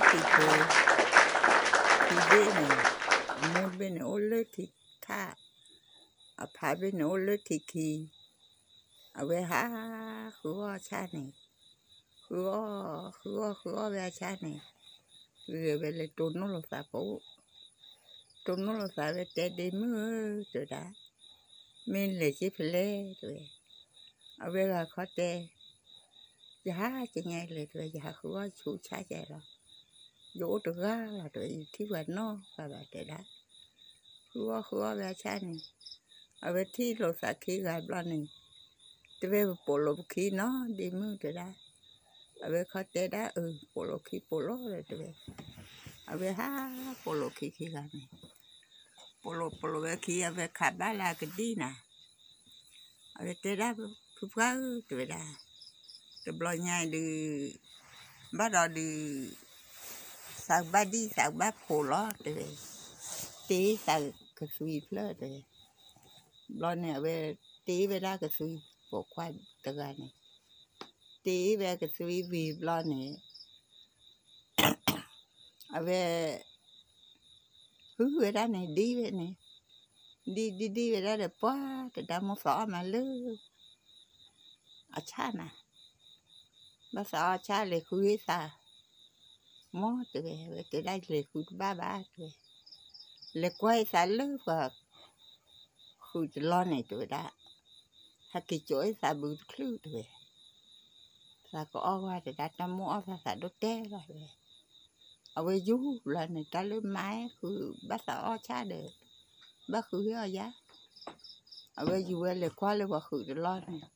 ထံဖိ, ထံဘ့ၣ်န့ၣ်, အမိၢ်တဘ့ၣ်န့ၣ်အိၣ်လၢထံခါ, အဖါဘ့ၣ်န့ၣ်အိၣ်လၢထံခံ, အဝဲဟးဃုအီၣ်ဆၣ်န့ၣ်, ဃုအီၣ်, ဃုအီၣ်ဃုအီၣ်ဝဲအဆၣ်န့ၣ်, ဂဲၤဝဲလဲၤတိၢ်နီၣ်လိာ်သးဖီ, တိၢ်နီၣ်လိာ်သးဝဲတဲဒ့မုၣ်ဧၢ တဲဝဲဒၣ်, မ့ၢ်လဲၤက့ၤဖဲလဲၣ် တဲဝဲ, အဝဲဂၤခီတဲ ယဟးကညါလဲၣ် တဲဝဲ, ယဟးဃုအီၣ်ဆူၣ်ဆၣ်ကဲလီၤ, ယအိၣ်တဂၤလီၤ တဲဝဲ, ယထံၣ်ပှၤနီတဂၤဘၣ် တဲဒၣ်, ဃုအီၣ်ဃုအီၣ်ဝဲအဆၣ်န့ၣ်, အဝဲထံၣ်လိာ်သးခံဂၤဘျီန့ၣ်, တဲဝဲပပိာ်လိာ်ပခံနီၤ ဒ့မုၣ် တဲဒၣ်, အဝဲခီတဲဒၣ်အၢ ပိာ်လိာ်ခံပိာ်လိာ် တဲဝဲ, အဝဲဟးပိာ်လိာ်ခံခံဂၤန့ၣ်, ပိာ်လိာ်ပိာ်လိာ်ဝဲခံ အဝဲခးဘၣ်လၢအကဒံၣ်နၤ အဝဲတဲဒၣ် ဖုပှၢ်ဧၢ တဲဝဲဒၣ်, တဘျီညါအံၤဒုး ဘၣ်ဒီးဒုး သးကဘၣ်ဒံၣ်သးကဘၣ်ဖိးလီၤ တဲဝဲ, တ့သးကသွံဖျၢၣ် တဲဝဲ, ဘျီန့ၣ် အဝဲတ့ဝဲဒၣ်ကသွံ ပိာ်ခွါတဂၤန့ၣ်, တ့ဝဲကသွံဝံၤဘျီန့ၣ် အဝဲ ဟုဝဲဒၣ်န့ၣ် ဒံဝဲန့ၣ်, ဒံဒံဒံဝဲဒၣ်ဒီး ပှၤတဒါမိၢ်သးအီၣ်မးလၢ အဆၣ်နၤ, ဘၣ်သးအီၣ်ဆၣ်လဲၤဃုသး, မိၢ် တဲဝဲ, ဝဲတဲဒၣ်လဲၤဃုတဘၣ်ဘၣ် တဲဝဲ, လဲၤကွၢ်သးလၢပှၤ ဃုာ်တလီၢ်န့ၣ် တဲဝဲဒၣ်, ဟဲက့ၤကၠိအသးဘုတချုး တဲဝဲ, သးကအီၣ်ဝဲ တဲဒၣ် တၢ်မိၣ်အီၣ်သးသးဒိၣ်တဲလီၤ တဲဝဲ, အဝဲယူၤဘျီန့ၣ် တၢ်လၢမါဃုဘၣ်သးအီၣ်ဆၣ်ဒီး ဘၣ်ဃုဟ့ၣ်အီၤယၤ, အဝဲယူၤဝဲလဲၤကွၢ်လၢပှၤဃုာ်တလီၢ်န့ၣ်,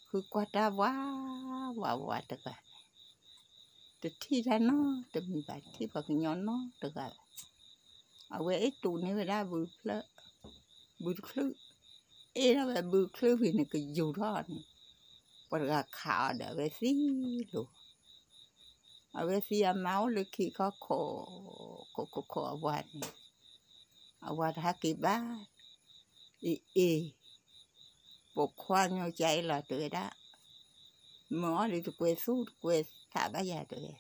ဃုကွၢ်တၢ်ဝး ဝးဝးတဂၤန့ၣ်, တထံၣ်တၢ်နီတမံၤဘၣ်, တထံၣ်ပှၤကညီနီတဂၤဘၣ်, အဝဲအ့ၣ်တူးန့ၢ်ဝဲဒၣ်ဘုဖျၢၣ်, ဘုတချုး, အ့ၣ်ထီၣ်ဝဲဘုတချုးဝံၤန့ၣ် ကယူၤထီၣ်န့ၣ်, ပှၤတဂၤခးအီၤဒီး အဝဲသံလိၤ, အဝဲသံအမါအိၣ်လၢခံခီခိၣ်, ခိၣ်ခိၣ်ခိၣ်အဝၤန့ၣ်, အဝၤတဟးက့ၤဘၣ်, အ့ၣ်အ့ၣ်, ပိာ်ခွါညိကါအ့ၣ်လီၤ တဲဝဲဒၣ်, မၢအီၣ်ဒုးတကွဲသူၣ်တကွဲသးဘၣ်ယၤ တဲဝဲ,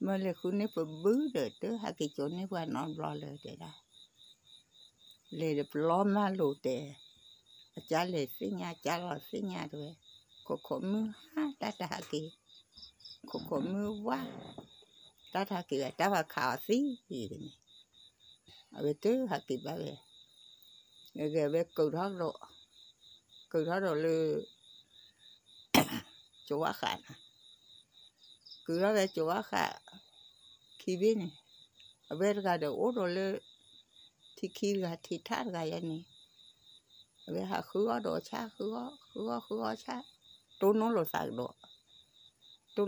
မၢလဲၤဃုန့ၢ်ပဘုဒီး တဟးက့ၤကၠိန့ၢ်ပှၤနီတဘျီလၢၤ တဲဒၣ်, လဲၤဒီးပလီၢ်မၢလိာ်တဲာ်, အကါလဲၤသ့ၣ်ညါ ကါလီၤသ့ၣ်ညါ တဲဝဲ, ခိၣ်ခိၣ်မုၢ်ဟါတၢ်တဟးက့ၤ, ခိၣ်ခိၣ်မုၢ်ဝါ, တၢ်တဟးက့ၤဘၣ် တၢ်ပှၤခးအီၤသံန့ၣ်, အဝဲတဟးက့ၤဘၣ်ဝဲ, ဂဲၤဂဲၤဝဲကုးထီၣ်ကဒီး, ကုးထီၣ်ဒီးလၢ ကၠိဝါဃးနၤ, ကုးထီၣ်ဝဲကၠိဝါဃး, ခံဘ့ၣ်န့ၣ်, အဝဲတဂၤဒီးအိၣ်ဒီးလၢ ထံခံတဂၤ ထံထၣ်တဂၤယဲန့ၣ်, အဝဲဟးဃုအီၣ်ဒီးဆၣ် ဃုအီၣ် ဃုအီၣ် ဃုအီၣ်ဆၣ်, တိၢ်နီၣ်လိာ်သးကဒီး, တိၢ်နီၣ်လိာ်သး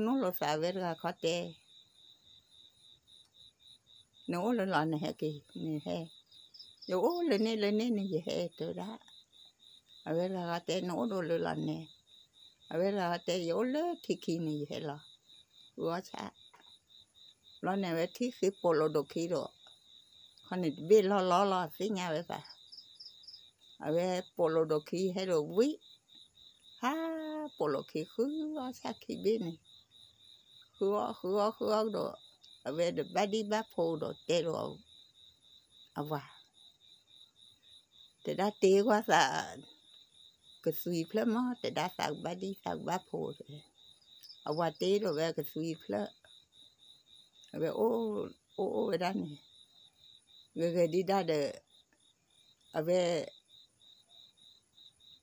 အဝဲတဂၤခီတဲ နအိၣ်လၢလီၤ နဟဲက့ၤ နဟဲ, ယအိၣ်လၢန့ၣ်လၢန့ၣ်န့ၣ် ယဟဲတဲဝဲဒၣ်, အဝဲတဂၤခီတဲ နအိၣ်ဒီးလၢလီၤန့ၣ်, အဝဲတဂၤခီတဲ ယအိၣ်လၢထံခံန့ၣ် ယဟဲလီၤ, ဃုအီၣ်ဆၣ်, ဘျီန့ၣ် အဝဲထံၣ်ဃ့ပိာ်လိာ်ဒိးခံဒီး, ခီန့ၣ်တဘ့ၣ်လီၢ်လီၢ်လီၤ သ့ၣ်ညါဝဲသး အဝဲပိာ်လိာ်ဒိးခံဟဲဒီးဝံၤ, ဟါ, ပိာ်လိာ်ခံဃုအီၣ်ဆၣ်ခံဘ့ၣ်န့ၣ်, ဃုအီၣ်ဃုအီၣ်ဃုအီၣ်ကဒီး, အဝဲဒီးဘၣ်ဒံၣ်ဘၣ်ဖိဒီးတဲဒီးအဝၤ, တဲဒၣ်တ့ကွၢ်သး ကသွံဖျၢၣ်မး တဲဒၣ်သးကဘၣ်ဒံၣ်သးကဘၣ်ဖိ, အဝၤတ့ဒီးဝဲကသွံဖျၢၣ်, အဝဲအိၣ်အိၣ်ဝဲဒၣ်န့ၣ်, ဂဲၤဂဲၤဒံးဒၣ်ဒီး, အဝဲ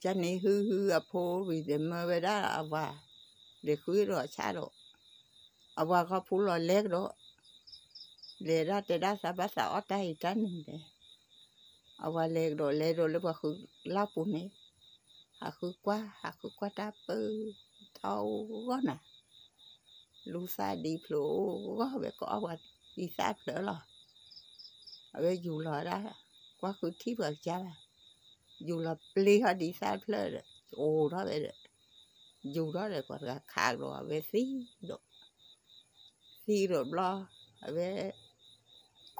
ကန့ၣ်ဟုဟုအဖိဝံၤဒီးမၢဝဲဒၣ်အဝၤ, လဲၤဃုဒီးအဆၣ်ဒီး, အဝၤခီဖူလီၤလဲၤကဒီး, လဲၤဒၣ်တဲဒၣ်သးဘၣ်သးအီၣ်တၢ်အံၤတၢ်န့ၣ်လဲၣ်, အဝၤလဲၤကဒီးလဲၤဒီးလၢပှၤဃုလၢ်ပူၤန့ၣ်, ဟးဃုကွၢ် ဟးဃုကွၢ်တၢ်ပၢၢ်ထီၣ်အိၣ်ဂီၢ်နၤ, လူၤသၣ်ဒံဖျိးအိၣ်ဂီၢ်ဝဲကအီၣ်ပှၤဒံသၣ်ဖျၢၣ်လီၤ, အဝဲယူၤလီၤဒၣ်, ကွၢ်ဃုထံၣ်ပှၤကစၢ်ဘၣ်, ယူၤလီၤပျ့ၤထီၣ်ဒံသၣ်ဖျၢၣ်ဒီး, အိၣ်ထီၣ်ဝဲဒီး, ယူၤထီၣ်ဒီးပှၤတဂၤခးကဒီးအဝဲသံဒီး, သံဒီးဘျီ, အဝဲ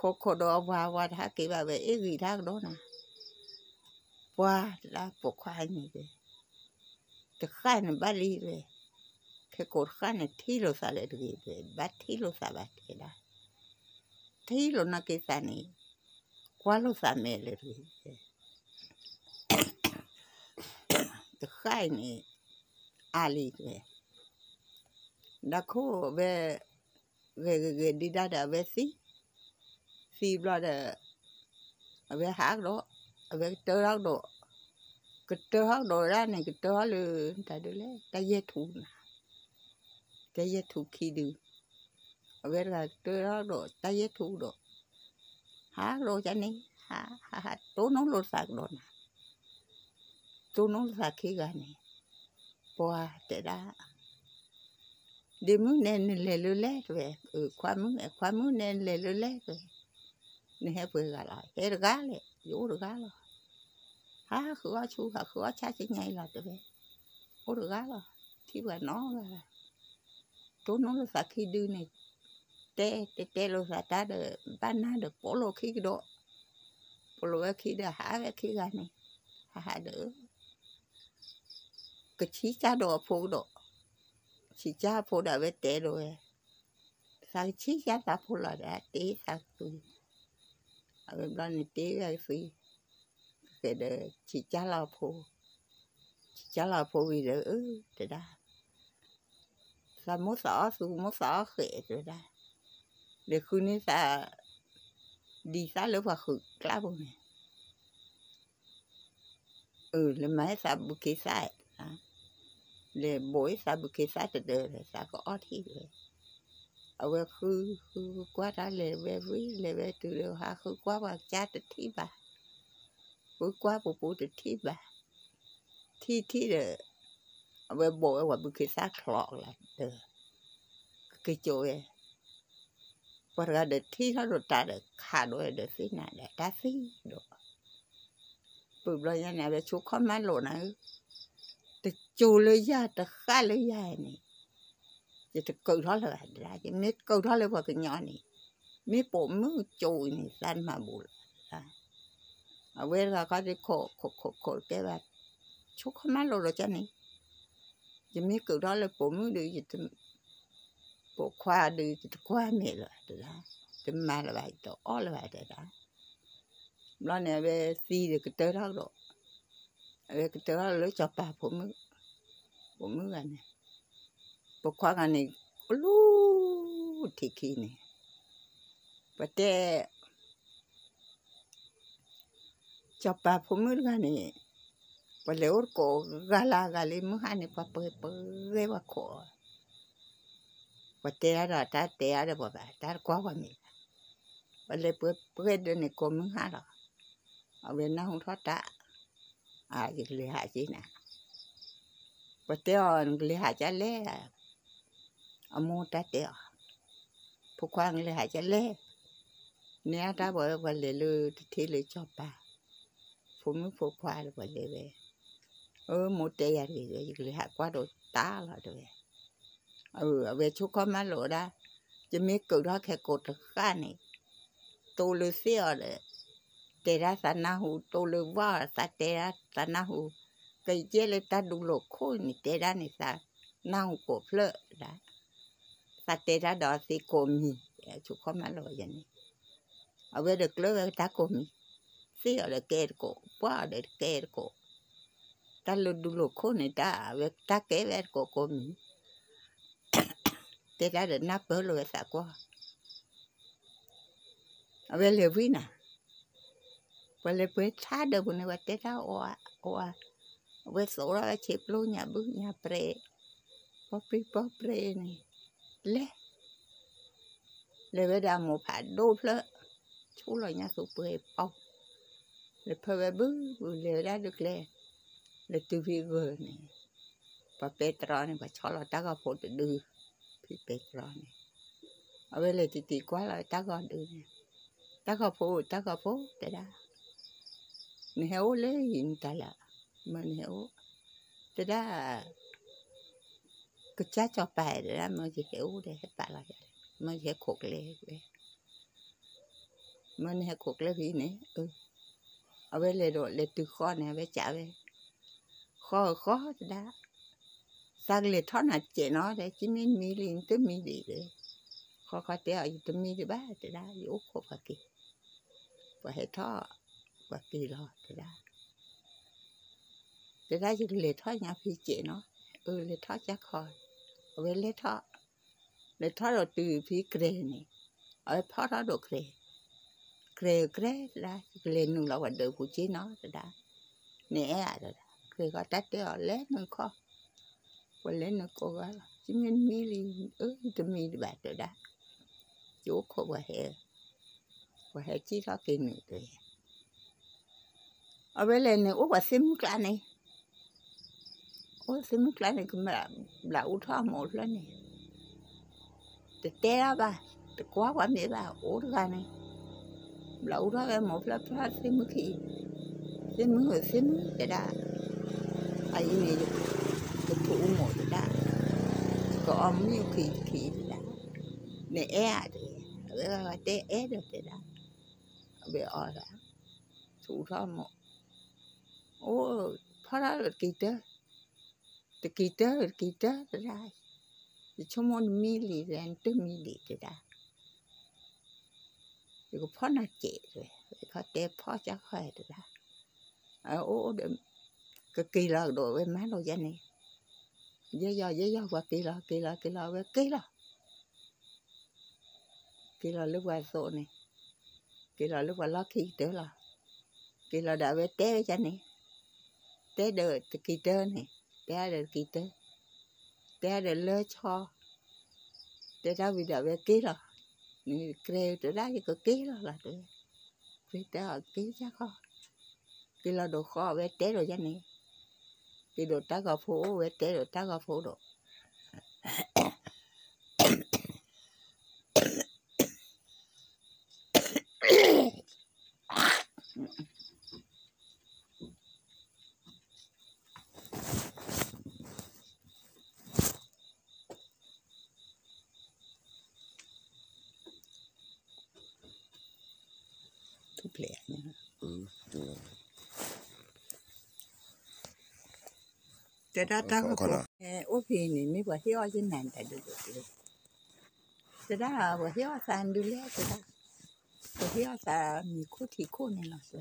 ခိးခိးဒီးအဝၤ အဝၤတဟးက့ၤဘၣ်ဝဲအ့ၣ်ဂံၢ်တၢ်ကဒီးနၤ, ပှၤတဒၣ်ပိာ်ခွါန့ၣ်, တဃၣ်န့ၣ်ဘၣ်လံဝဲ, ကိးတဃၣ်န့ၣ် ထံၣ်လိာ်သးလၢတဂ့ၤ, ဘၣ်ထံၣ်လိာ်သးဘၣ်တဲဒၣ်, ထံၣ်လိာ်နီၢ်က့သးန့ၣ် ကွၢ်လိာ်သးမဲာ်လၢတဂ့ၤ, တဃၣ်အံၤန့ၣ် အါလံဝဲ, ဒီးခိၣ်ဝဲ ဂဲၤဂဲၤဂဲၤဒံးဒၣ်ဒီးအဝဲသံ, သံဘျီဒီး အဝဲဟးကဒီး, အဝဲကတၢၢ်ထီၣ်ကဒီး, ကတၢၢ်ထီၣ်ကဒီးဝဲဒၣ်န့ၣ် ကတၢၢ်ထီၣ်လၢ တၢ်ဒ်လဲၣ် တၢ်ယဲၢ်ထူနၤ, တၢ်ယဲၢ်ထူခံဒု, အဝဲတဂၤကတၢၢ်ထီၣ်ကဒီး တၢ်ယဲၢ်ထူကဒီး, ဟးကဒီးကန့ၣ်, ဟးဟးဟး တိၢ်နီၣ်လိာ်သးကဒီးနၤ, တိၢ်နီၣ်လိာ်သးခံဂၤန့ၣ်, ပှၤတဲဒၣ် ဒ့မုၣ်နဲနလဲၤလၢလဲၣ်တဲဝဲ, ခွါမုၣ်, ခွါမုၣ်နဲနလဲၤလၢလဲၣ်တဲဝဲ, နဟဲပှဲၤဂၤလီၤ, ဟဲတဂၤလဲၣ်, ယအိၣ်တဂၤလီၤ, ဟးဃုအီၣ်ဆူ ဟးဃုအီၣ်ဆါဆညါအံၤလီၤတဲဝဲ, အိၣ်တဂၤလီၤ, ထံၣ်ပှၤနီတဂၤ, တိၢ်နီၣ်လိာ်သးခံဒုန့ၣ်, တဲတဲတဲလိာ်သးတၢ်ဒီး ဘၣ်နၢ်ဒီးပိာ်လိာ်ခံကဒီး, ပိာ်လိာ်ဝဲခံဒီး ဟးဝဲခံဂၤန့ၣ်, ဟးဟးဒီး ကဆံၣ်ကၢ်ဒီးအဖိကဒီး, ဆံၣ်ကၢ်အဖိဒီးအဝဲတဲဒိးဝဲ, သးကဆံၣ်ကၢ်သးဖိလီၤဒီး တ့သးကသွံ, အဝဲဘျီန့ၣ်တ့ဝဲကသွံ, ကဲဒီးဆံၣ်ကၢ်လီၤအဖိ, ဆံၣ်ကၢ်လီၤအဖိဝံၤဒီး အၢ တဲဒၣ် သးမိၣ်သးအီၣ်သူ မိၣ်သးအီၣ်ဃဲးတဲဝဲဒၣ်, လဲၤဃုန့ၢ်သး ဒံသၣ်လၢပှၤဃုာ်ကျါပူၤန့ၣ်, အၢ လဲၤမၤဟ့ၣ်သးဘုခ့သၣ်, လဲၤဘိးဟ့ၣ်သးဘုခ့သၣ်တဒၢဒီး သးကအီၣ်ထံၣ်ဝဲ, အဝဲဃုဃုကွၢ်တၢ်လဲၤဝဲဝံၤ လဲၤဝဲတုၤလၢဟးဃုကွၢ်ပှၤကၢ်တထံၣ်ဘၣ်, ဃုကွၢ်ပူၤပူၤတထံၣ်ဘၣ်, ထံၣ်ထံၣ်ဒီး အဝဲဘိးဝဲပှၤဘုခ့သၣ်ချီးလၢဒီး ကက့ၤကၠိဝဲ, ပှၤတဂၤဒီးထံၣ်ထီၣ်ဒီးတၢ်ဒီးခးဒိးဝဲဒီးသ့ၣ်နၤဒီးတၢ်သံဒီး ပၢၢ်ဘျီညါန့ၣ် အဝဲဆိခီၣ်မၢလိာ်နၤဧၢ, တကၠိလၢယၤတဃၣ်လၢယၤန့ၣ်, ယတကၢးထီၣ်လၢၤဘၣ်တဒၣ်, ယမ့ၢ်ကၢးထီၣ်လၢပှၤကညီန့ၣ်, မ့ၢ်ပိာ်မုၣ်ကၠိအံၤန့ၣ် သးမၤဘူးလၢၤဘၣ်, အဝဲတဂၤခီဒုးခိးခိးခိးခိးတကဲဘၣ်, ဆိခီၣ်မၢလိာ်ဒီးကန့ၣ်, ယမ့ၢ်ကၢးထီၣ်လၢပိာ်မုၣ်ဒီး ပိာ်ခွါဒီး ယတကွၢ်မဲာ်လၢၤဘၣ်တဒၣ်, တမၤလၢၤဘၣ် ယတအီၣ်လၢၤဘၣ်တဒၣ်, ဘျီန့ၣ် အဝဲသံဒီးကတၢၢ်ထီၣ်ကဒီး, အဝဲကတၢၢ်ထီၣ်လၢစီၤပၤဖိမုၣ်, ပိာ်မုၣ်ဂၤန့ၣ်, ပိာ်ခွါဂၤန့ၣ် အိၣ်လူၤထံးခံန့ၣ်, ပတဲ စီၤပၤဖိမုၣ်တဂၤန့ၣ်, ပှၤလဲၤအိၣ်တကိးဂၤလၢဂၤလံ မုၢ်ဟါန့ၣ် ပှၤပှဲၤပှဲၤဝဲခိးအီၤ, ပှၤတဲဒၣ်ဒီးတၢ်တဲအါဒီးပှၤဘၣ် တၢ်တကွၢ်ပှၤမဲာ်ဘၣ်, ပှၤလဲၤပှဲၤပှဲၤဒၢးန့ၣ် ကိးမုၢ်ဟါလီၤ, အဝဲနၢ်ဟူထီၣ်တၢ်, အါ ယကလဲၤဟးက့ၤနၤ, ပှၤတဲအီၤ နကလဲၤဟးကလဲၣ်, အမိၢ်တၢ်တဲအီၤ, ဖိခွါ နကလဲၤဟးကလဲၣ်, နဲအတၢ်ပှၤဝဲပှၤလဲၤလၢတထံၣ်လၢစီၤပၤ, ဖိမုၣ်ဖိခွါဒီးပှၤလဲၤဝဲ, အၢ မိၢ်တဲယၤတဂ့ၤ ယကလဲၤဟးကွၢ်ဒီးတၢ်လီၤတဲဝဲ, အၢ အဝဲဆိခီၣ်မၢလိာ်ဒၣ်, ယမ့ၢ်ကၢးထီၣ်ခဲကိာ်တဃၣ်န့ၣ်, တိၢ်လၢသ့ၣ်အီၤဒီး တဲဒၣ်သးနၢ်ဟူ, တိၢ်လၢဝၣ်အီၤ သးတဲဒၣ်သးနၢ်ဟူ, ကယဲၢ်လၢတၢ်ဒူလိာ်ခိၣ်န့ၣ် တဲဒၣ်န့ၣ် သးနၢ်ဟူကိးဖျၢၣ်ဒၣ်, သးတဲဒၣ်ဒီးသ့ကိးမံၤ, ဆိခီၣ်မၢလိာ်ယဲန့ၣ်, အဝဲဒီးကျၢၢ်ဝဲတၢ်ကိးမံၤ, သ့ၣ်အီၤဒီးကဲတကိး, ပှၢ်အီၤဒီးကဲတကိး, တၢ်လၢဒူလိာ်ခိၣ်န့ၣ် တၢ်အဝဲတၢ်ကဲဝဲတကိးကိးမံၤ တဲတၢ်ဒီးနၢ်ပၢၢ်လိာ်ဝဲသးကွၢ်, အဝဲလဲၤဝံၤနၤ, ပှၤလဲၤပှဲၤထါဒၢးပူၤန့ၣ် ပှၤတဲတၢ်အီၣ်အီၣ်, အဝဲသိးထီၣ်ဝဲဆံးပျိညၣ်ဘုညၣ်ပြဲး, ပီၣ်ပြံပီၣ်ပြဲးန့ၣ်, လဲၤ လဲၤဝဲဒီးအမိၢ်ဖးဒိၣ်ဖျၢၣ်, ဆူလီၤညါသူပှဲၤပီၢ်, လဲၤဖၢဝဲဘုဘု လဲၤဝဲဒၣ်ဒုးကျဲ, လဲၤတုၤဖံဂၢၢ်န့ၣ်, ပှၤပဲတြီန့ၣ် ပှၤဆီလီၤတၢ်ဂီၤဖိတဒု, ဖံပဲတြီန့ၣ်, အဝဲလဲၤတံၤတံၤကွၢ်လီၤတၢ်ဂီၤဒုန့ၣ်, တၢ်ဂီၤဖိ တၢ်ဂီၤဖိတဲဒၣ်, နဟဲအိၣ်လၢယံၤနတၢ်လၢ, မ့ၢ်နဟဲအိၣ်, တဲဒၣ် ကစၢ်စီၤပၤတဲဒၣ် မ့ၢ်ယဟဲအိၣ်ဒီးဟဲပာ်လီၤယၤ, မ့ၢ်ယဟဲခိးကျဲဝဲ, မ့ၢ်နဟဲခိးကျဲဖဲန့ၣ်, အဝဲလဲၤဒီးလဲၤတုၤဃီန့ၣ် အဝဲကးဝဲ, ဃီဃီတဲဒၣ်, သ တၢ်ကလဲၤထီၣ်နၤစဲးနီၤ တဲ ကမ့ၢ်နမံလံ နတမံဒံးတဲ, ဃီဃီတဲအီၤ ယတမံဒံးဘၣ်တဲဒၣ် ယအိၣ်ခိးပှၤက့ၤ, ပှၤဟဲထီၣ်, ပှၤက့ၤလီၤတဲဒၣ်, တဲဒၣ်ယကလဲၤထီၣ်ညါဖဲစဲးနီၤ, အၢ လဲၤထီၣ်ကၢ်ခီ, အဝဲလဲၤထီၣ်, လဲၤထီၣ်ဒီးတုၤဖဲကြဲၤန့ၣ်, အဝဲဖီၣ်ထီၣ်ဒီးကြဲၤ, ကြဲၤကြဲၤတဲဒၣ် ယကလဲၤနုာ်လီၤပှၤဒၢးပူၤက့နီၤတဲဒၣ်, နအဲၣ်ဧါတဲဒၣ်, ကြဲၤဃီတၢ်တဲအီၤလဲၤနုာ်ခီ, ပှၤလဲၤနုာ်ကိးဂၤလီၤ ကမ့ၢ်နမံလံ, အၢ ယတမံဒံးဘၣ်တဲဒၣ်, ယအိၣ်ခိးပှၤဟဲ, ပှၤဟဲစံၣ်ထီၣ်က့ၤနုာ်တဲ အဝဲလဲၤန့ၣ် အိၣ်ပှၤသ့ၣ်မုၣ်ကျါန့ၣ်, အိၣ်သ့ၣ်မုၣ်ကျါန့ၣ် ကဘျးအူထီၣ်အမိၢ်ဖျၢၣ်န့ၣ်, တတဲဒၣ်ဘၣ်, တကွၢ်ပှၤမ့ၢ်ဘၣ် အိၣ်တဂၤန့ၣ်, ဘျးအူထီၣ်ဝဲမိၢ်ဖျၢၣ်ဖျၢၣ်သ့ၣ်မုၣ်ခံ, သ့ၣ်မုၣ်ဧၢသ့ၣ်မုၣ်တဲဒၣ်, အအံၤန့ၣ်, ယကထူးအူမိၢ်တဲဒၣ်, ကအီၣ်မ့ၢ်ခံတခံတဲဒၣ်, နအဲၣ်ဧါတဲ, အဝဲတဲအဲၣ်ဒီးတဲဒၣ်, အဝဲအီၣ်ဒၣ်, ထူးထီၣ်မိၢ်, အိၣ်, ဖီၣ်ထီၣ်လၢတကံၤတၢၢ်, တကံၤတၢၢ်တကံၤတၢၢ်တဲဒၣ်, ယဆိကမိၣ်နမံလံ နတမံဒံးတဲဒၣ်, ယကဖီၣ်နၤစဲးတဲ, ဝဲခီတဲဖီၣ်ကၢ်ခီတဲဒၣ်, အအိၣ်ဒီး, ကက့ၤလီၤကဒီးဝဲမၤလိာ်ယဲန့ၣ်, ယဲယီၤယဲယီၤပှၤက့ၤလီၤ က့ၤလီၤက့ၤလီၤအဝဲက့ၤလီၤ က့ၤလီၤလၢပှၤသိးန့ၣ်, က့ၤလီၤလၢပှၤလီၢ်ခံကတၢၢ်လီၤ, က့ၤလီၤဒီးအဝဲတဲဝဲယဲန့ၣ်, တဲဒီးတကံၤတၢၢ်န့ၣ်, တဲဒီးတကံၤတၢၢ်, တဲဒီးလၢဆီ, တဲတၢ်ဝံၤဒီးအဝဲက့ၤလီၤ, နကြဲၤတဲဒၣ်ယကက့ၤလီၤလီၤတဲ, ကြဲၤတဲအီၤက့ၤကၢ်ခီ, က့ၤလီၤဒီးဃီအဝဲတဲဒီးယဲန့ၣ်, က့ၤဒီးတၢ်ဂီၤဖိအိၣ် အဝဲတဲဒီးတၢ်ဂီၤဖိဒီး ထူၣ်ဖျဲး, တဲဒၣ်တၢ်ဂီၤဖိ, အိၣ်ဖဲန့ၣ် မ့ၢ်ပှၤဟ့ၣ်အီၣ်ယနၤတၢ်ဒုးဒိၣ်က့ၤ, တဲဒၣ်ပှၤဟ့ၣ်အီၣ်သးဒုးလဲၣ်တဲဒၣ်, ပှၤဟ့ၣ်အီၣ်သးမံၤခိၣ်ထံးခိၣ်န့ၣ်လီၤ,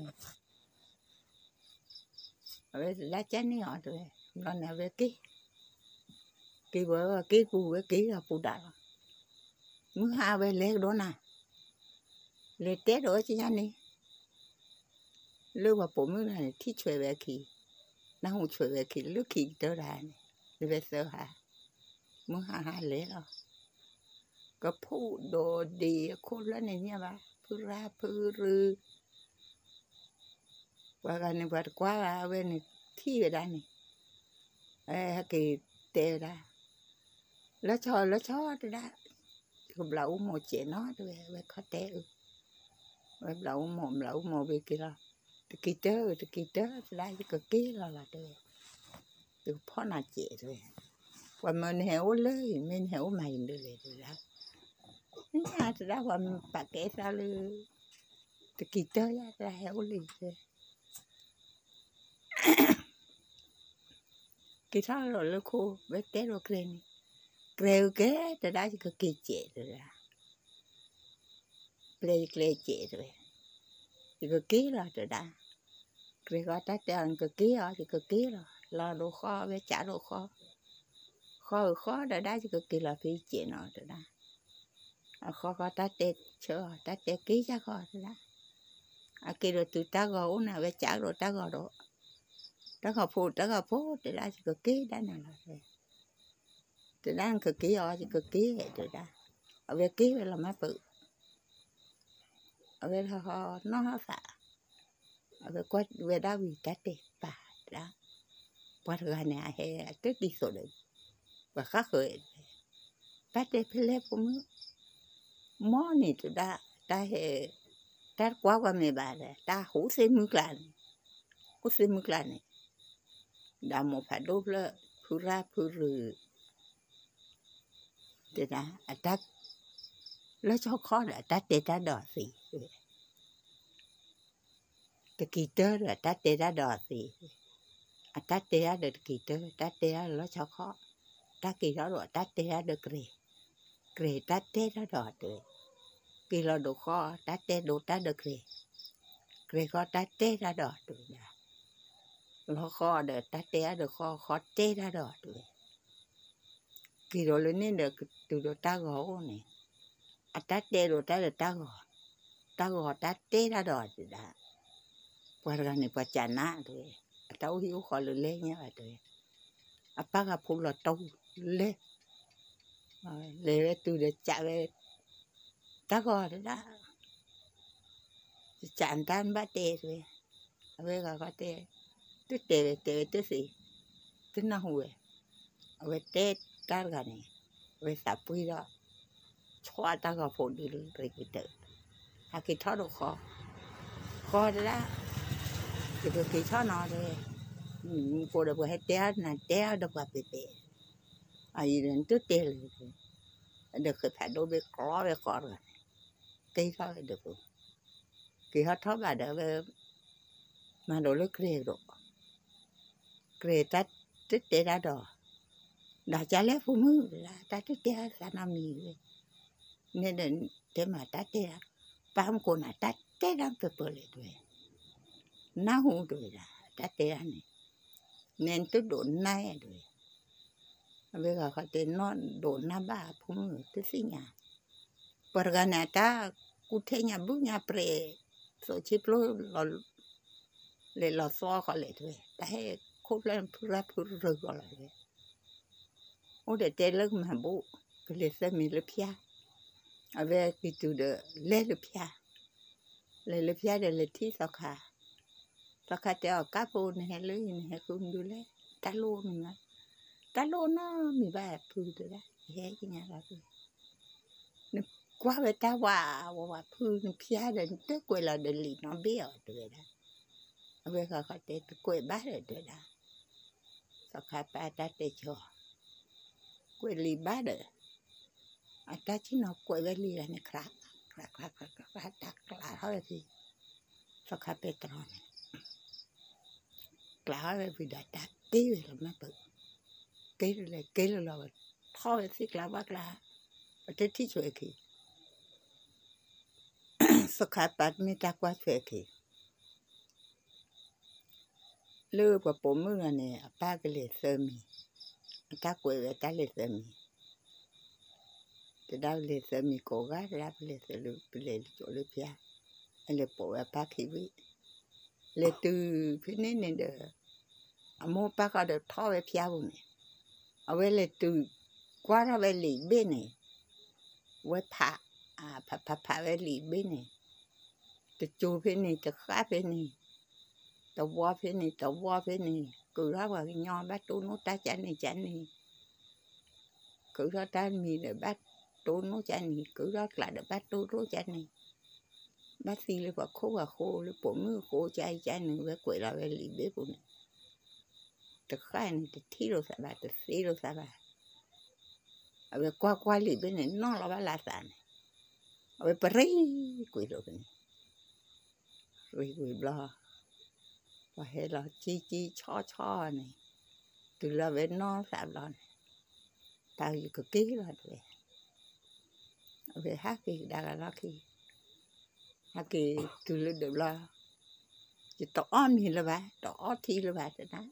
အဝဲတဲဒၣ်ကဲန့ၣ်အီၤတဲဝဲ, ဘျီန့ၣ်အဝဲက့ၤ, က့ၤဝဲက့ၤပူၤဝဲက့ၤဒီးပူၤဒၣ်လီၤ, မုၢ်ဟါဝဲလဲၤကဒီးနၤ, လဲၤတဲဒီးအဝဲကညါန့ၣ် လၢပှၤပိာ်မုၣ်တဂၤန့ၣ် ထံၣ်ဆွဲးဝဲအခံ, နၢ်ဟူဆွဲးဝဲအခံ လၢခံကတၢၢ်တဂၤန့ၣ်, လၢဝဲသၢဟါ, မုၢ်ဟါဟါလဲၤလီၤ, ကဖူးဒိးဒ့အခိၣ်ဖျၢၣ်န့ၣ်မ့ၢ်ဘၣ် ဖုရၣ်ဖုရူၤ, ပှၤဂၤန့ၣ်ပှၤတကွၢ်ဘၣ် အဝဲန့ၣ်ထံၣ်ဝဲဒၣ်န့ၣ်, ဟဲက့ၤတဲဝဲဒၣ်, လၢဆီလၢဆီတဲဒၣ်, ယကဘျးအူမိၢ်စဲးနီၤတဲဝဲ, အဝဲခီတဲအၢ, အဝဲဘျးအူမိၢ် ဘျးအူမိၢ်ဝံၤက့ၤလီၤ, တကံၤတၢၢ် တကံၤတၢၢ်တဲဒၣ် ယကက့ၤလီၤလီၤတဲဝဲ, ယကဖီၣ်နၤစဲးတဲဝဲ, ပှၤမၢနဟဲအိၣ်လၢအံၤ မ့ၢ်နဟဲအိၣ်မၤယၤဒ်လဲၣ်တဲဒၣ်, မ့ၢ်တဲဒၣ်ပှၤပာ်ကဲသးလၢ, တကံၤတၢၢ်ယါတဲဒၣ်ဟဲအိၣ်လၢယၤ က့ၤထီၣ်လီၤလၢခိ ဝဲတဲဒီးကြဲၤန့ၣ်, ကြဲၤဧၢကဲတဲဒၣ် ယကက့ၤစဲးတဲဒၣ်, ပျဲယကျဲစဲးတဲဝဲ, ယကက့ၤလီၤတဲဒၣ်, ကြဲၤဃီတၢ်တဲအီၤ နကက့ၤအီၤ ယကက့ၤလီၤ, လီၤဒိးဃီ ဝဲကးဒိးဃီ, ဃီဧၢဃီတဲဒၣ် ယကက့ၤလီၤဖဲယစဲးနီၤတဲဒၣ်, အဃီဃီတၢ်တဲဆၢအီၤ တၢ်တဲက့ၤယါဃီတဲဒၣ်, အက့ၤဒီးတုၤတၢ်ဂီၤအိၣ်န့ၣ် အဝဲကးဒိးတၢ်ဂီၤဒီး, တၢ်ဂီၤဖိ တၢ်ဂီၤဖိတဲဒၣ် ယကက့ၤဒၣ်နၤလီၤ, တဲဒၣ်နကက့ၤအီၤ ယကက့ၤတဲဒၣ်, အဝဲက့ၤဝဲလီၤမးပၢၢ်, အဝဲဟီနီၢ်ဟီသး, အဝဲကွၢ်ဝဲဒၣ်ဝံၤ တၢ်တဲပာ်ဒၣ်, ပှၤတဂၤန့ၣ် အဟဲအတၢ်ဒ်သိးဒီး, ပှၤဃၣ်ဃၢၤ, တၢ်တဲဖဲလဲၣ်ဖိမုၣ်, မ်န့ၣ်တဲဒၣ်, တၢ်ဟဲ, တၢ်တကွၢ်ပှၤမဲာ်ဘၣ်ဒီး တၢ်ဟူသ့ၣ်မုၢ်ကျါန့ၣ်, ဟူသ့ၣ်မုၢ်ကျါန့ၣ်, ဒီးမိၢ်ဖးဒိၣ်ဖျၢၣ် ဖုရၣ်ဖုရူၤ တဲဒၣ်, အတၢ်, လၢဆီခီဒီး အတၢ်တဲတၢ်ဒီးသ့, တကံၤတၢၢ်ဒီး အတၢ်တဲတၢ်ဒီးသ့, အတၢ်တဲတၢ်ဒီးတကံၤတၢၢ် တၢ်တဲတၢ်ဒီးလၢဆီခီ, တၢ်က့ၤထီၣ်ဒီးတၢ်တဲတၢ်ဒီးကြဲၤ, ကြဲၤတၢ်တဲတၢ်ဒီးတဲဝဲ, က့ၤလီၤဒိးဃီ တၢ်တဲဒိးတၢ်ဒီးကြဲၤ, ကြဲၤဃီတၢ်တဲတၢ်ဒီးတဲဝဲဒၣ်, လီၤဃီဒီးတၢ်တဲတၢ်ဒီးဃီ ဃီတဲတၢ်ဒီးတဲဝဲ က့ၤဒီးလၢန့ၣ်ဒီးကတုၤဒီးတၢ်ဂီၤအိၣ်န့ၣ်, အတၢ်တဲဒိးတၢ်ဒီးတၢ်ဂီၤ, တၢ်ဂီၤတၢ်တဲတၢ်ဒီးတဲဒၣ်, ပှၤတဂၤန့ၣ်ပှၤကးနးတဲဝဲ, အတၢ်အိၣ်ဟံၣ်အိၣ်ဃီလၢလဲၣ်ညါဘၣ်တဲဝဲ, အပၢ်ဂၤဖိလီၤတိၢ်လဲၣ်, လဲၤဝဲတုၤဒီးကးဝဲ, တၢ်ဂီၤတဲဒၣ် ကးနတၢ်နဘၣ်တဲတဲဝဲ, အဝဲဂၤဃီတဲ, တတဲဝဲတဲဝဲတသ့, တနၢ်ဟူဝဲ, အဝဲတဲတၢ်တဂၤန့ၣ်, အဝဲသးပှ့ၤဒီး, ဆီၣ်အတၢ်ဂီၤဖိဒုးလၢရ့ကတၢၢ်, ဟဲက့ၤထီၣ်ဒီးဃီ, ဃီတဲဒၣ်, ယကက့ၤထီၣ်နီၤတဲဝဲ, မူခိၣ်ဒီးပှၤဟဲတဲအီၤနၤတဲအီၤဒီးပှၤပဲာ်ပဲာ်, အအံၤဒီးနတတဲလၢၤ, ဒီးဃဲၤဖးဒိၣ်ဘ့ၣ်ကျီဝဲဃီတဂၤန့ၣ်, က့ၤထီၣ်ဝဲဒီးပူၤ က့ၤဟီထီၣ်ဘၣ်ဒီးဝဲ, မၤဒိးလၢကြဲၤဒီး, ကြဲၤတၢ်တတဲတၢ်ဒီး, ဒီးကလဲၣ်ဖိမုၣ်လၢတၢ်တတဲသးနီတမံၤဝဲ, န့ၣ်ဒီးတဲမးတၢ်တဲ, ပၢ်မူခိၣ်နၤတၢ်တဲတၢ်ပၢၢ်ပၢၢ်လဲၣ်တဲဝဲ, နၢ်ဟူတဲဝဲဒၣ် တၢ်တဲတၢ်န့ၣ်, နဲနတဒိးနၢ်တဲဝဲ, အဝဲဂၤဃီတဲနီၢ်ဒိးနၢ်ဘၣ်ဖိမုၣ်တသ့ၣ်ညါ, ပှၤတဂၤန့ၣ် အတၢ်ကူၣ်ထဲညါဘုၣ်ညါပြဲး, သိးဆံပျိ လဲၤလီၤသီဃီလဲၣ်တဲဝဲ, တၢ်ဟဲခိၣ်ဖျၢၣ်ဖုရၣ်ဖုရၢဃီလီၤတဲဝဲ, အိၣ်ဒီးတဲလၢကမၤဘူၣ်, ကလဲၤသၢမံၤလၢဖၠါ, အဝဲက့ၤတုၤဒီးလဲၤလၢဖၠါ, လဲၤလၢဖၠါဒီးလဲၤထံၣ်သီခါ သီခါတဲအီၤ ကၢ်ဖိ နဟဲလၢအံၤ နဟဲဃုမနုၤလဲၣ်, တၢ်လိၣ်မံၤမး, တၢ်လိၣ်နီတမံၤဘၣ်ဖုတဲဒၣ်, ယဟဲကညါလီၤဖု, နကွၢ်ဝဲတၢ်ဝးဝးဝးဖု နဖၠါဒီး နတကွဲးလီၤဒီးလံာ်နီၣ်ဘ့ၣ်အီၤတဲဝဲဒၣ်, အဝဲဃီဃီတဲ တကွဲးဘၣ်ဒီးတဲဒၣ်, သီခါပၢ်တၢ်တဲကၠီ ကွဲးလံာ်ဘၣ်ဒီး, အတၢ်ဆ့ၣ်နီၤကွဲးဝဲလံာ်ဂၤန့ၣ် ခရး, ခရးခရးခရးခရး တၢ်ကျးထီၣ်ဝဲဖဲ, သီခါပဲတြီန့ၣ်, ကျးထီၣ်ဝဲဖဲဒီးတၢ်တ့ဝဲလီၤမၢ်ပၢၢ်, က့ၤလၢလဲၤက့ၤလၢလီၤဝဲ, ထီၣ်ဝဲသ့ၣ်ကျါဘၣ်ကျါ, ပတထံၣ်ဆွဲက့ၤ, သီခါပၢ်တမ့ၢ်တၢ်ကွၢ်ဆွဲက့ၤ လၢပှၤပိာ်မုၣ်ဂၤန့ၣ် အပၢ်ကလဲၤသၢမံၤ, အတၢ်ကွဲးဝဲတၢ်လဲၤသၢမံၤ, တဲဒၣ်ပလဲၤသၢမံၤကိးဂၤ တဲဒၣ်ပလဲၤသၢလၢ ပလဲၤကၠိလၢဖၠါ, အလဲၤပိာ်ဝဲအပၢ်ခံဝံၣ်, လဲၤတုၤဖဲန့ၣ်န့ၣ်ဒီး, အမိၢ်ပၢ်ဃီဒီးထီၣ်ဝဲဖၠါပူၤန့ၣ်, အဝဲလဲၤတုၤကွၢ်ထီၣ်ဝဲလံာ်ဘ့ၣ်န့ၣ်, ဝဲဖး, ဖးဖးဖးဝဲလံာ်ဘ့ၣ်န့ၣ်, တကၠိဖဲန့ၣ် တဃၣ်ဖဲန့ၣ်, တဝီဖဲန့ၣ် တဝီဖဲန့ၣ် ကုၤထီၣ်ပှၤကညီဘၣ်တိၢ်နီၣ်တၢ်ကန့ၣ်ကန့ၣ်, ကုၤထီၣ်တၢ်မံၤဒီးဘၣ်တိၢ်နီၣ်ကန့ၣ် ကုၤထီၣ်ကျးဒီးဘၣ်တိၢ်နီၣ်ကန့ၣ်, ဘၣ်သံလၢပှၤခိၣ်ပှၤဃိလၢပိာ်မုၣ်အဃိကန့ၣ် ဝဲကွဲးလီၤဝဲလံာ်ဘ့ၣ်ပူၤန့ၣ်, တဃၣ်န့ၣ် တထံၣ်လိာ်သးဘၣ် တသ့လိာ်သးဘၣ်, အဝဲကွၢ်ကွၢ်လံာ်ဘ့ၣ်န့ၣ် နီၣ်လီၤဘၣ်လၢသးန့ၣ်, အဝဲပရ့ကွံာ်လိာ်န့ၣ် ရ့ကွံာ်ဘျီ, ပှၤဟဲလီၤကံကံဆီဆီန့ၣ်, တုၤလီၤဝဲနီၢ်သးဘျီန့ၣ်, တၢ်ယကက့ၤလီၤတဲဝဲ, အဝဲဟးက့ၤကဒါက့ၤလီၢ်ခံ, ဟဲက့ၤတုၤလၢဒၢးဘျီ, ယတအီၣ်မ့ၤလၢၤဘၣ် တအီထံလၢၤဘၣ်တဲဒၣ်,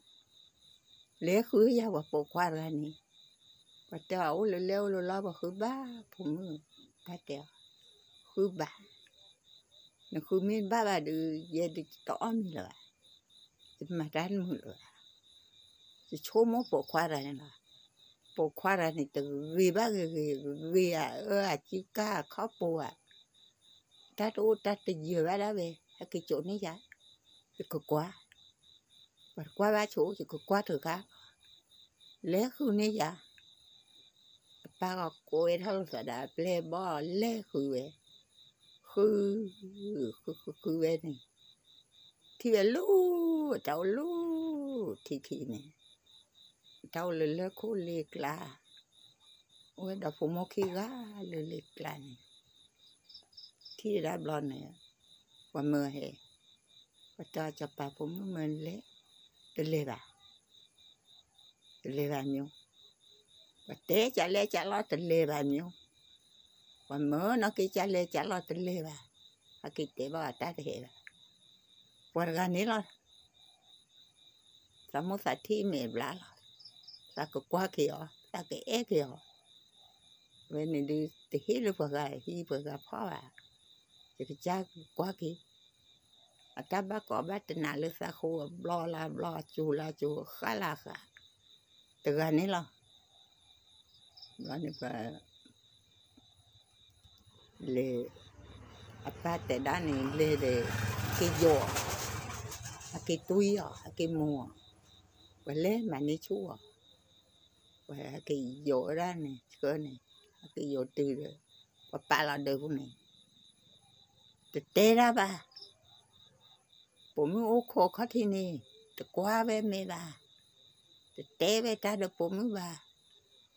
လဲၤဃုယၤပှၤပိာ်ခွါတဂၤန့ၣ်, ပှၤတဲအီၤအိၣ်လၢလဲၣ်အိၣ်လၢလီၢ် ပှၤဃုဘၣ်ဖိမုၣ်, တၢ်တဲအီၤ, ဃုဘၣ် နဃုမ့ၢ်ဘၣ်ဘၣ်ဒီး ယဲဒုးတအီၣ်မ့ၤလၢၤဘၣ်, ယမၤတၢ်တမုာ်လၢၤဘၣ်, ယဆိကမိၣ်ပိာ်ခွါတဂၤန့ၣ်လီၤ, ပိာ်ခွါတဂၤန့ၣ် တဂ့ၤဘၣ်ဂ့ၤဂ့ၤ ဂ့ၤဧါအၢဧါ စုကါအခီၣ်ပိဧါ, တၢ်တအိၣ်တၢ်တယၢၤဘၣ်ဒၣ်ဝဲ ဟဲက့ၤကိးန့ၢ်ယၤ, ယကကွၢ်, ပှၤတကွၢ်ဘၣ်ဆိ ယကကွၢ်တဂၤ လဲၤဃုန့ၢ်ယၤ, အပၢ်ဂီၤကိးဝဲထီၣ်လိာ်သးဒီးအပျဲၢ်ဘီၣ်လဲၤဃုဝဲ, ဃု, ဃုဃုဃုဝဲန့ၣ်, ထံၣ်ဝဲလီၤ, တၢ်အိၣ်လီၤ, ထံထံန့ၣ်, တၢ်အိၣ်လၢလၢၢ်ခိၣ်လ့ကျါ, အိၣ်ဝဲဒီးဖိမိၢ်ခံဂၤလၢလ့ကျါန့ၣ်, ထံၣ်ဝဲဒၣ်ဘျီန့ၣ်, ပှၤမၢဟဲ, ပှၤတဲစီၤပၤဖိမုၣ်မၢလဲၤ, တလဲၤဘၣ် တလဲၤဘၣ်မၠိ, ပှၤတဲကလဲကလီတလဲၤဘၣ်မၢ်, ပှၤမၢနီၢ်က့ကလဲကလီတလဲၤဘၣ်, ဟဲက့ၤတဲဘၣ်အတၢ်တဟဲဘၣ်, ပှၤတဂၤန့ၣ်လီၤ. သးမိၣ်သးထံၣ်မဲာ်ဘျါလီၤ, သးကကွၢ်က့ၤအီၤ, သးကအဲၣ်က့ၤအီၤ, ဝဲန့ၣ်ဒုးတဟ့ၣ်လၢပှၤဂၤဟံၣ်ပှၤဂၤဖီၣ်ဘၣ်, ယကစၢ်ကွၢ်က့ၤ, အတၢ်ဘၣ်ကိးဘၣ်တနးလၢသးဃိအဘျီလၢဘျီ အစိၤလၢစိၤ အဃၣ်လၢဃၣ်, တဂၤန့ၣ်လီၤ. ဘျီန့ၣ်ပှၤ လဲၤ, အပၢ်တဲဒၣ်န့ၣ် လဲၤဒီး က့ၤယိး, အက့ၤတွံအီၤ အက့ၤမိၢ်အီၤ, ပှၤလဲၤမၤန့ၢ်ဆူၣ်အီၤ, ပှၤက့ၤယိးဝဲဒၣ်န့ၣ် ဆှၢန့ၣ်, အက့ၤယိးတုၤဒီး ပှၤပာ်လီၤဒၢးပူၤန့ၣ်, တတဲတၢ်ဘၣ် ပိာ်မုၣ်အိၣ်ခိးခီၣ်ထံးန့ၣ်, တကွၢ်ဝဲမဲာ်ဘၣ်, တတဲဝဲတၢ်ဒီးပိာ်မုၣ်ဘၣ်,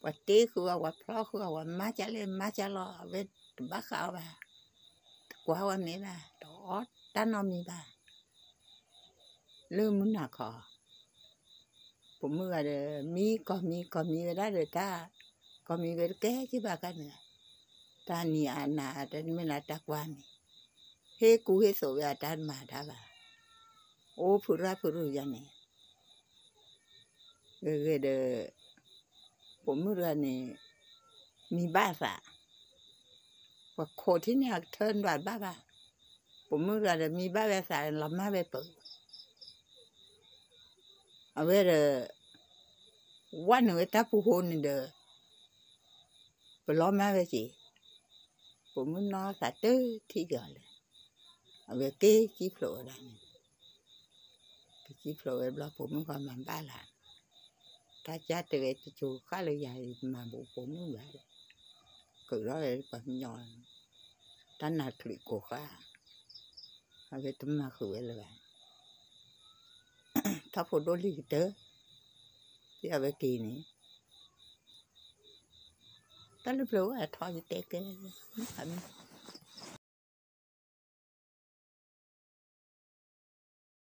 ပှၤတ့ဃုာ်အီၤ ပှၤဖျီဃုာ်အီၤ ပှၤမၤကလဲမၤကလီ အဝဲတဘၣ်ဃးအီၤဘၣ်, တကွၢ်ဝဲမဲာ်ဘၣ်, တအီၣ်တၢ်နီတမံၤဘၣ်. လၢမုၢ်နၤခီ ပိာ်မုၣ်ဂၤဒီး မံကီၢ်မံကီၢ်မံဝဲဒၣ်ဒီးတၢ်, ကီၢ်မံဝဲတကဲက့ၤဘၣ်ခါန့ၣ်, တၢ်နံၤအနၤတမ့ၢ်လၢတၢ်ကွၢ်န့ၣ်, ဟ့ၣ်ကူဟ့ၣ်သိးဝဲအတၢ်မၤတၢ်ဘၣ်, အိၣ်ဖုရၣ်ဖုရူၢ်ယၤန့ၣ်, ဂ့ၤဂ့ၤဒီး ပိာ်မုၣ်တဂၤန့ၣ် မံဘၣ်အသး, ပှၤခိးထံၣ်န့ၣ် အကထၢဒွးဘၣ်ဘၣ်, ပိာ်မုၣ်တဂၤဒီးမံဘၣ်ဝဲအသး လီၤမၢ်ဝဲပၢၤ အဝဲဒီး ဝဲနုာ်ဝဲတၢ်ပူၤဃိန့ၣ်ဒီး ပလီၤမၢ်ဝဲက့ၤ, ပိာ်မုၣ်နီၢ်သးတထံၣ်က့ၤအီၤလဲၣ်, အဝဲက့ၤကံၣ်ဖျိးဝဲဒၣ်န့ၣ်, ကကံၣ်ဖျိးဝဲဘျီ ပိာ်မုၣ်ဃီမၤဘၣ်လၢ်, တၢ်ကၢ်တဲဝဲတစိၤဃၣ်လၢယၤအံၤ မၤဘူးပိာ်မုၣ်ဘၣ်, ကုးထီၣ်ဝဲပှၤကညီ, တၢ်နးချုးကိးဃၣ်, အဝဲတမၤဃုာ်ဝဲလၢၤဘၣ် ထီၣ်ဖိဒိၣ်လံၤကတၢၢ်, သ့ၣ်အဝဲက့ၤန့ၣ်, တၢ်လၢပျၢၤအိၣ်အထီယတဲကဲ, မ့ၢ်